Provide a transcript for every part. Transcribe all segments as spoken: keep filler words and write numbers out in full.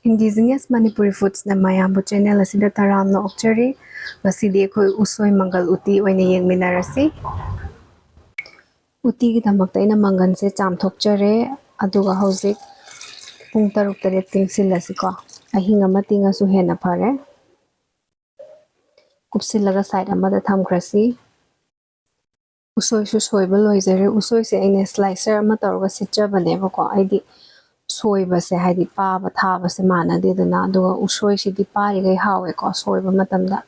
Indigenous Manipuri Foodsꯅ ꯃꯌꯥꯝꯕꯨ channel ꯑꯁꯤꯗ ꯇꯔꯥꯝꯅ ꯑꯣꯛꯆꯔꯤ꯫ ꯉꯁꯤꯗꯤ ꯑꯩꯈꯣꯏ ꯎꯁꯣꯏ ꯃꯪꯒꯜ ꯎꯇꯤ ꯑꯣꯏꯅ ꯌꯦꯡꯃꯤꯟꯅꯔꯁꯤ꯫ ꯎꯇꯤꯒꯤꯗꯃꯛꯇ ꯑꯩꯅ ꯃꯪꯒꯜꯁꯦ ꯆꯥꯝꯊꯣꯛꯆꯔꯦ꯫ ꯑꯗꯨꯒ ꯍꯧꯖꯤꯛ ꯄꯨꯡ ꯇꯔꯨꯛ ꯇꯔꯦꯠ ꯇꯤꯡꯁꯤꯜꯂꯁꯤꯀꯣ꯫ ꯑꯍꯤꯡ ꯑꯃ ꯇꯤꯡꯉꯁꯨ ꯍꯦꯟꯅ ꯐꯔꯦ꯫ ꯀꯨꯞꯁꯤꯜꯂꯒ side ꯑꯃꯗ ꯊꯝꯈ꯭ꯔꯁꯤ꯫ ꯎꯁꯣꯏꯁꯨ ꯁꯣꯏꯕ ꯂꯣꯏꯖꯔꯦ꯫ ꯎꯁꯣꯏꯁꯦ ꯑꯩꯅ slicer ꯑꯃ ꯇꯧꯔꯒ ꯁꯤꯠꯆꯕꯅꯦꯕꯀꯣ꯫ ꯑꯩꯗꯤ ꯁꯣꯏꯕꯁꯦ, ꯍꯥꯏꯗꯤ ꯄꯥꯕ ꯊꯥꯕꯁꯦ ꯃꯥꯟꯅꯗꯦꯗꯅ, ꯑꯗꯨꯒ ꯎꯁꯣꯏꯁꯤꯗꯤ ꯄꯥꯔꯤꯈꯩ ꯍꯥꯎꯋꯦꯀꯣ ꯁꯣꯏꯕ ꯃꯇꯝꯗ꯫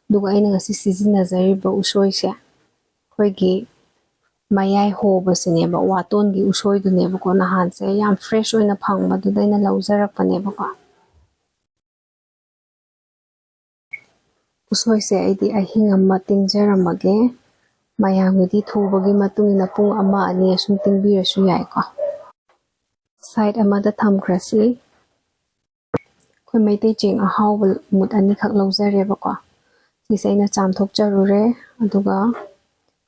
ꯑꯗꯨꯒ ꯑꯩꯅ ꯉꯁꯤ ꯁꯤꯖꯤꯟꯅꯖꯔꯤꯕ ꯎꯁꯣꯏꯁꯦ ꯑꯩꯈꯣꯏꯒꯤ ꯃꯌꯥꯏ ꯍꯣꯕꯁꯤꯅꯦꯕ, ꯋꯥꯇꯣꯟꯒꯤ ꯎꯁꯣꯏꯗꯨꯅꯦꯕꯀꯣ꯫ ꯅꯍꯥꯟꯁꯦ ꯌꯥꯝ fresh ꯑꯣꯏꯅ ꯐꯪꯕꯗꯨꯗ ꯑꯩꯅ ꯂꯧꯖꯔꯛꯄꯅꯦꯕꯀꯣ꯫ ꯎꯁꯣꯏꯁꯦ ꯑꯩꯗꯤ ꯑꯍꯤꯡ ꯑꯃ ꯇꯤꯡꯖꯔꯝꯃꯒꯦ꯫ ꯃꯌꯥꯝꯒꯤꯗꯤ ꯊꯨꯕꯒꯤ ꯃꯇꯨꯡ ꯏꯟꯅ ꯄꯨꯡ ꯑꯃ ꯑꯅꯤ ꯑꯁꯨꯝ ꯇꯤꯡꯕꯤꯔꯁꯨ ꯌꯥꯏꯀꯣ꯫ Side ꯑꯃꯗ ꯊꯝꯈ꯭ꯔꯁꯤ꯫ ꯑꯩꯈꯣꯏ ꯃꯩꯇꯩ ꯆꯦꯡ ꯑꯍꯥꯎꯕ ꯃꯨꯠ ꯑꯅꯤꯈꯛ ꯂꯧꯖꯔꯦꯕꯀꯣ꯫ ꯁꯤꯁꯦ ꯑꯩꯅ ꯆꯥꯝꯊꯣꯛꯆꯔꯨꯔꯦ꯫ ꯑꯗꯨꯒ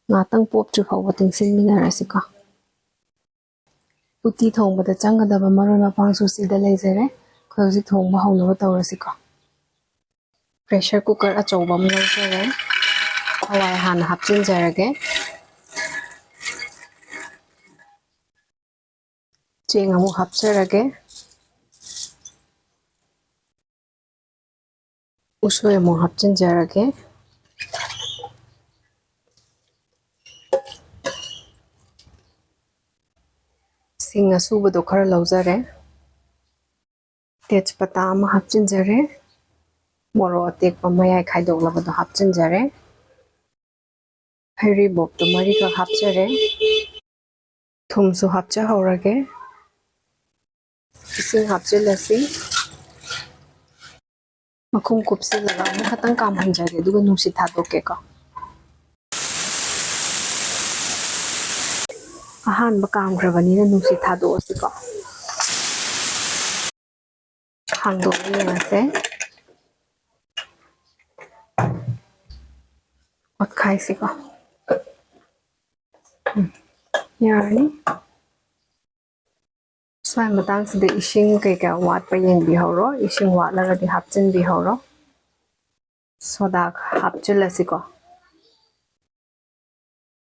ꯉꯥꯛꯇꯪ ꯄꯣꯞꯇ꯭ꯔꯤ ꯐꯥꯎꯕ ꯇꯤꯡꯁꯤꯟꯃꯤꯟꯅꯔꯁꯤꯀꯣ꯫ ꯎꯇꯤ ꯊꯣꯡꯕꯗ ꯆꯪꯒꯗꯕ ꯃꯔꯣꯏ ꯃꯄꯥꯡꯁꯨ ꯁꯤꯗ ꯂꯩꯖꯔꯦ꯫ ꯑꯩꯈꯣꯏ ꯍꯧꯖꯤꯛ ꯊꯣꯡꯕ ꯍꯧꯅꯕ ꯇꯧꯔꯁꯤꯀꯣ꯫ Pressure cooker ꯑꯆꯧꯕ ꯑꯃ ꯂꯧꯖꯔꯦ꯫ ꯍꯋꯥꯏ ꯍꯥꯟꯅ ꯍꯥꯞꯆꯤꯟꯖꯔꯒꯦ꯫ ꯆꯦꯡ ꯑꯃꯨꯛ ꯍꯥꯞꯆꯔꯒꯦ꯫ ꯎꯁꯣꯏ ꯑꯃꯨꯛ ꯍꯥꯞꯆꯤꯟꯖꯔꯒꯦ꯫ ꯁꯤꯡ ꯑꯁꯨꯕꯗꯣ ꯈꯔ ꯂꯧꯖꯔꯦ꯫ ꯇꯦꯖꯄꯇꯥ ꯑꯃ ꯍꯥꯞꯆꯤꯟꯖꯔꯦ꯫ ꯃꯣꯔꯣꯛ ꯑꯇꯦꯛꯄ ꯃꯌꯥꯏ ꯈꯥꯏꯗꯣꯛꯂꯕꯗꯣ ꯍꯥꯞꯆꯤꯟꯖꯔꯦ꯫ ꯍꯩꯔꯤꯕꯣꯞꯇꯣ ꯃꯔꯤꯈꯛ ꯍꯥꯞꯆꯔꯦ꯫ ꯊꯨꯝꯁꯨ ꯍꯥꯞꯆꯍꯧꯔꯒꯦ꯫ ꯏꯁꯤꯡ ꯍꯥꯞꯆꯤꯜꯂꯁꯤ꯫ ꯃꯈꯨꯝ ꯀꯨꯞꯁꯤꯜꯂꯒ ꯑꯃꯨꯛ ꯈꯛꯇꯪ ꯀꯥꯝꯍꯟꯖꯒꯦ, ꯑꯗꯨꯒ ꯅꯨꯡꯁꯤꯠ ꯊꯥꯗꯣꯛꯀꯦꯀꯣ꯫ ꯑꯍꯥꯟꯕ ꯀꯥꯝꯈ꯭ꯔꯕꯅꯤꯅ ꯅꯨꯡꯁꯤꯠ ꯊꯥꯗꯣꯛꯑꯁꯤꯀꯣ꯫ ꯍꯥꯡꯗꯣꯛꯑ ꯌꯦꯡꯉꯁꯦ꯫ ꯑꯣꯠꯈꯥꯏꯁꯤꯀꯣ꯫ ꯎꯝ, ꯌꯥꯔꯅꯤ꯫ ꯃꯇꯥꯡꯁꯤꯗ ꯏꯁꯤꯡ ꯀꯩꯀꯥ ꯋꯥꯠꯄ ꯌꯦꯡꯕꯤꯍꯧꯔꯣ꯫ ꯏꯁꯤꯡ ꯋꯥꯠꯂꯒꯗꯤ ꯍꯥꯞꯆꯤꯟꯕꯤꯍꯧꯔꯣ꯫ ꯁꯣꯗꯥ ꯍꯥꯞꯆꯤꯜꯂꯁꯤꯀꯣ꯫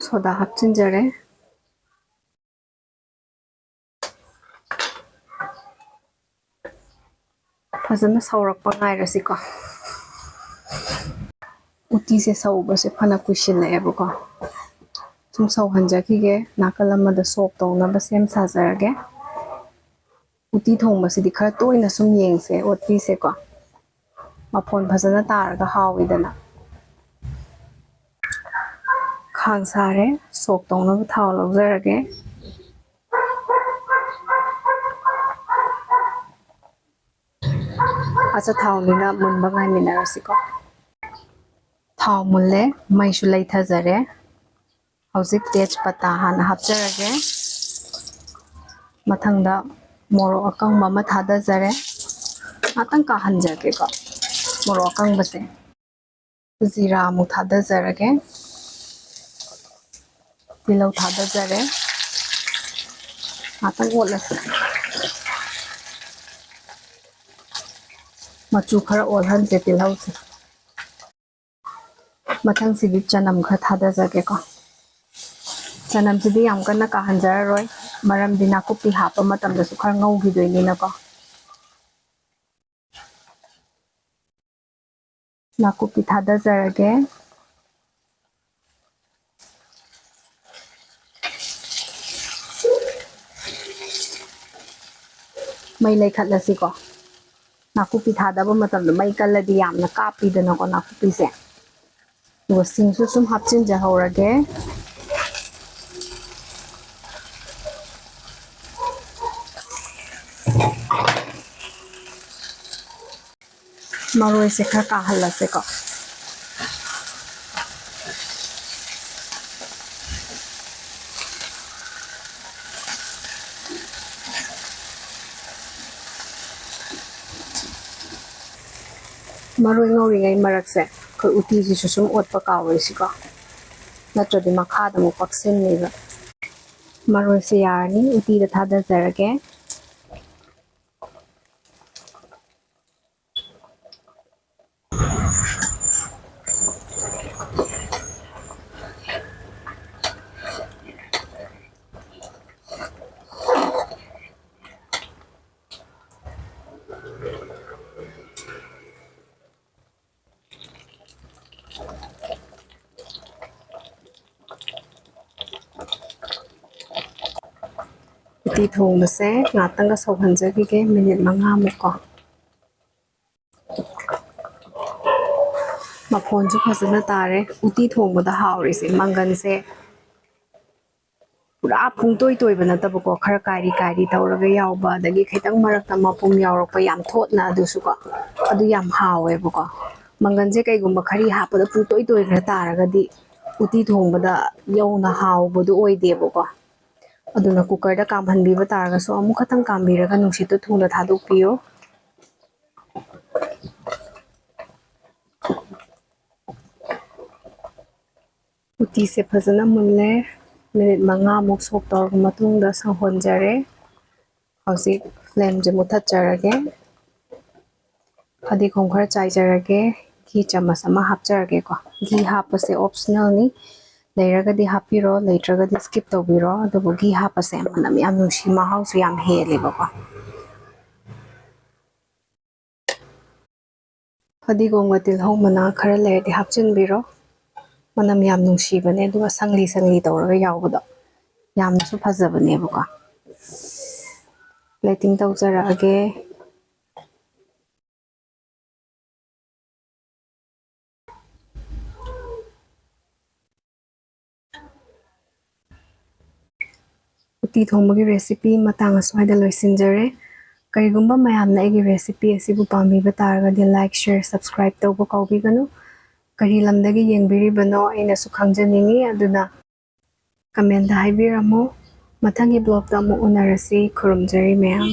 ꯁꯣꯗꯥ ꯍꯥꯞꯆꯤꯟꯖꯔꯦ꯫ ꯐꯖꯅ ꯁꯧꯔꯛꯄ ꯉꯥꯏꯔꯁꯤꯀꯣ꯫ ꯎꯇꯤꯁꯦ ꯁꯧꯕꯁꯦ ꯐꯅ ꯀꯨꯏꯁꯤꯜꯂꯛꯑꯦꯕꯀꯣ꯫ ꯁꯨꯝ ꯁꯧꯍꯟꯖꯈꯤꯒꯦ꯫ ꯅꯥꯀꯜ ꯑꯃꯗ ꯁꯣꯛ ꯇꯧꯅꯕ ꯁꯦꯝ ꯁꯥꯖꯔꯒꯦ꯫ ꯎꯇꯤ ꯊꯣꯡꯕꯁꯤꯗꯤ ꯈꯔ ꯇꯣꯏꯅ ꯁꯨꯝ ꯌꯦꯡꯁꯦ ꯎꯇꯤꯁꯦꯀꯣ꯫ ꯃꯐꯣꯟ ꯐꯖꯅ ꯇꯥꯔꯒ ꯍꯥꯎꯋꯤꯗꯅ꯫ ꯈꯥꯡ ꯁꯥꯔꯦ꯫ ꯁꯣꯛ ꯇꯧꯅꯕ ꯊꯥꯎ ꯂꯧꯖꯔꯒꯦ꯫ ꯑꯆꯥꯊꯥꯎꯅꯤꯅ ꯃꯨꯟꯕ ꯉꯥꯏꯃꯤꯟꯅꯔꯁꯤꯀꯣ꯫ ꯊꯥꯎ ꯃꯨꯜꯂꯦ, ꯃꯩꯁꯨ ꯂꯩꯊꯖꯔꯦ꯫ ꯍꯧꯖꯤꯛ ꯇꯦꯖꯄꯇꯥ ꯍꯥꯟꯅ ꯍꯥꯞꯆꯔꯒꯦ꯫ ꯃꯊꯪꯗ ꯃꯣꯔꯣꯛ ꯑꯀꯪꯕ ꯑꯃ ꯊꯥꯗꯖꯔꯦ꯫ ꯉꯥꯛꯇꯪ ꯀꯥꯍꯟꯖꯒꯦꯀꯣ ꯃꯣꯔꯣꯛ ꯑꯀꯪꯕꯁꯦ꯫ ꯖꯤꯔꯥ ꯑꯃꯨꯛ ꯊꯥꯗꯖꯔꯒꯦ꯫ ꯇꯤꯜꯍꯧ ꯊꯥꯗꯖꯔꯦ꯫ ꯉꯥꯛꯇꯪ ꯑꯣꯠꯂꯁꯤ꯫ ꯃꯆꯨ ꯈꯔ ꯑꯣꯜꯍꯟꯁꯦ ꯇꯤꯜꯍꯧꯁꯦ꯫ ꯃꯊꯪꯁꯤꯗꯤ ꯆꯅꯝ ꯈꯔ ꯊꯥꯗꯖꯒꯦꯀꯣ꯫ ꯆꯅꯝꯁꯤꯗꯤ ꯌꯥꯝ ꯀꯟꯅ ꯀꯥꯍꯟꯖꯔꯔꯣꯏ, ꯃꯔꯝꯗꯤ ꯅꯥꯀꯨꯞꯄꯤ ꯍꯥꯞꯄ ꯃꯇꯝꯗꯁꯨ ꯈꯔ ꯉꯧꯈꯤꯗꯣꯏꯅꯤꯅꯀꯣ꯫ ꯅꯥꯀꯨꯞꯄꯤ ꯊꯥꯗꯖꯔꯒꯦ꯫ ꯃꯩ ꯂꯩꯈꯠꯂꯁꯤꯀꯣ꯫ ꯅꯥꯀꯨꯞꯄꯤ ꯊꯥꯗꯕ ꯃꯇꯝꯗ ꯃꯩ ꯀꯜꯂꯗꯤ ꯌꯥꯝꯅ ꯀꯥꯞꯄꯤꯗꯅꯀꯣ ꯅꯥꯀꯨꯞꯄꯤꯁꯦ꯫ ꯑꯗꯨꯒ ꯁꯤꯡꯁꯨ ꯁꯨꯝ ꯍꯥꯞꯆꯤꯟꯖꯍꯧꯔꯒꯦ꯫ ꯃꯔꯣꯏꯁꯦ ꯈꯔ ꯀꯥꯍꯜꯂꯁꯦꯀꯣ꯫ ꯃꯔꯣꯏ ꯉꯧꯔꯤꯉꯩ ꯃꯔꯛꯁꯦ ꯑꯩꯈꯣꯏ ꯎꯇꯤꯁꯤꯁꯨ ꯁꯨꯝ ꯑꯣꯠꯄ ꯀꯥꯎꯔꯣꯏꯁꯤꯀꯣ, ꯅꯠꯇ꯭ꯔꯗꯤ ꯃꯈꯥꯗ ꯑꯃꯨꯛ ꯄꯛꯁꯤꯟꯅꯦꯕ꯫ ꯃꯔꯣꯏꯁꯦ ꯌꯥꯔꯅꯤ, ꯎꯇꯤꯗ ꯊꯥꯗꯖꯔꯒꯦ꯫ ꯎꯇꯤ ꯊꯣꯡꯕꯁꯦ ꯉꯥꯛꯇꯪꯒ ꯁꯧꯍꯟꯖꯈꯤꯒꯦ, ꯃꯤꯅꯤꯠ ꯃꯉꯥꯃꯨꯛ ꯀꯣ꯫ ꯃꯐꯣꯟꯁꯨ ꯐꯖꯅ ꯇꯥꯔꯦ꯫ ꯎꯇꯤ ꯊꯣꯡꯕꯗ ꯍꯥꯎꯔꯤꯁꯦ ꯃꯪꯒꯟꯁꯦ ꯄꯨꯔꯥ ꯄꯨꯡꯇꯣꯏ ꯇꯣꯏꯕ ꯅꯠꯇꯕꯀꯣ, ꯈꯔ ꯀꯥꯏꯔꯤ ꯀꯥꯏꯔꯤ ꯇꯧꯔꯒ ꯌꯥꯎꯕ, ꯑꯗꯒꯤ ꯈꯤꯇꯪ ꯃꯔꯛꯇ ꯃꯄꯨꯝ ꯌꯥꯎꯔꯛꯄ ꯌꯥꯝ ꯊꯣꯠꯅ, ꯑꯗꯨꯁꯨꯀꯣ, ꯑꯗꯨ ꯌꯥꯝ ꯍꯥꯎꯋꯦꯕꯀꯣ꯫ ꯃꯪꯒꯟꯁꯦ ꯀꯩꯒꯨꯝꯕ ꯈꯔꯤ ꯍꯥꯞꯄꯗ ꯄꯨꯡꯇꯣꯏ ꯇꯣꯏꯈ꯭ꯔ ꯇꯥꯔꯒꯗꯤ ꯎꯇꯤ ꯊꯣꯡꯕꯗ ꯌꯧꯅ ꯍꯥꯎꯕꯗꯨ ꯑꯣꯏꯗꯦꯕꯀꯣ꯫ ꯑꯗꯨꯅ ꯀꯨꯀꯔꯗ ꯀꯥꯝꯍꯟꯕꯤꯕ ꯇꯥꯔꯒꯁꯨ ꯑꯃꯨꯛ ꯈꯛꯇꯪ ꯀꯥꯝꯕꯤꯔꯒ ꯅꯨꯡꯁꯤꯠꯇꯨ ꯊꯨꯅ ꯊꯥꯗꯣꯛꯄꯤꯌꯨ꯫ ꯎꯇꯤꯁꯦ ꯐꯖꯅ ꯃꯨꯜꯂꯦ꯫ ꯃꯤꯅꯤꯠ ꯃꯉꯥꯃꯨꯛ ꯁꯣꯛ ꯇꯧꯔꯕ ꯃꯇꯨꯡꯗ ꯁꯪꯍꯣꯟꯖꯔꯦ꯫ ꯍꯧꯖꯤꯛ ꯐ꯭ꯂꯦꯝꯁꯦ ꯃꯨꯊꯠꯆꯔꯒꯦ꯫ ꯐꯗꯤꯒꯣꯝ ꯈꯔ ꯆꯥꯏꯖꯔꯒꯦ꯫ ꯘꯤ ꯆꯥꯃꯁ ꯑꯃ ꯍꯥꯞꯆꯔꯒꯦꯀꯣ꯫ ꯘꯤ ꯍꯥꯞꯄꯁꯦ ꯑꯣꯞꯁꯅꯦꯜꯅꯤ꯫ ꯂꯩꯔꯒꯗꯤ ꯍꯥꯞꯄꯤꯔꯣ, ꯂꯩꯇ꯭ꯔꯒꯗꯤ ꯁ꯭ꯀꯤꯞ ꯇꯧꯕꯤꯔꯣ꯫ ꯑꯗꯨꯕꯨ ꯘꯤ ꯍꯥꯞꯄꯁꯦ ꯃꯅꯝ ꯌꯥꯝ ꯅꯨꯡꯁꯤ, ꯃꯍꯥꯎꯁꯨ ꯌꯥꯝ ꯍꯦꯜꯂꯦꯕꯀꯣ꯫ ꯐꯗꯤꯒꯣꯝꯒ ꯇꯤꯜꯍꯧ ꯃꯅꯥ ꯈꯔ ꯂꯩꯔꯗꯤ ꯍꯥꯞꯆꯤꯟꯕꯤꯔꯣ꯫ ꯃꯅꯝ ꯌꯥꯝ ꯅꯨꯡꯁꯤꯕꯅꯦ, ꯑꯗꯨꯒ ꯁꯪꯂꯤ ꯁꯪꯂꯤ ꯇꯧꯔꯒ ꯌꯥꯎꯕꯗꯣ ꯌꯥꯝꯅꯁꯨ ꯐꯖꯕꯅꯦꯕꯀꯣ꯫ ꯄ꯭ꯂꯦꯇꯤꯡ ꯇꯧꯖꯔꯛꯑꯒꯦ꯫ ꯎꯇꯤ ꯊꯣꯡꯕꯒꯤ ꯔꯦꯁꯤꯄꯤ ꯃꯇꯥꯡ ꯑꯁ꯭ꯋꯥꯏꯗ ꯂꯣꯏꯁꯤꯟꯖꯔꯦ꯫ ꯀꯔꯤꯒꯨꯝꯕ ꯃꯌꯥꯝꯅ ꯑꯩꯒꯤ ꯔꯦꯁꯤꯄꯤ ꯑꯁꯤꯕꯨ ꯄꯥꯝꯕꯤꯕ ꯇꯥꯔꯒꯗꯤ, ꯂꯥꯏꯛ, ꯁꯤꯌꯔ, ꯁꯕꯁꯀ꯭ꯔꯥꯏꯕ ꯇꯧꯕ ꯀꯥꯎꯕꯤꯒꯅꯨ꯫ ꯀꯔꯤ ꯂꯝꯗꯒꯤ ꯌꯦꯡꯕꯤꯔꯤꯕꯅꯣ ꯑꯩꯅꯁꯨ ꯈꯪꯖꯅꯤꯡꯏ, ꯑꯗꯨꯅ ꯀꯃꯦꯟꯗ ꯍꯥꯏꯕꯤꯔꯝꯃꯨ꯫ ꯃꯊꯪꯒꯤ ꯕ꯭ꯂꯣꯒꯇ ꯑꯃꯨꯛ ꯎꯅꯔꯁꯤ꯫ ꯈꯨꯔꯨꯝꯖꯔꯤ ꯃꯌꯥꯝ꯫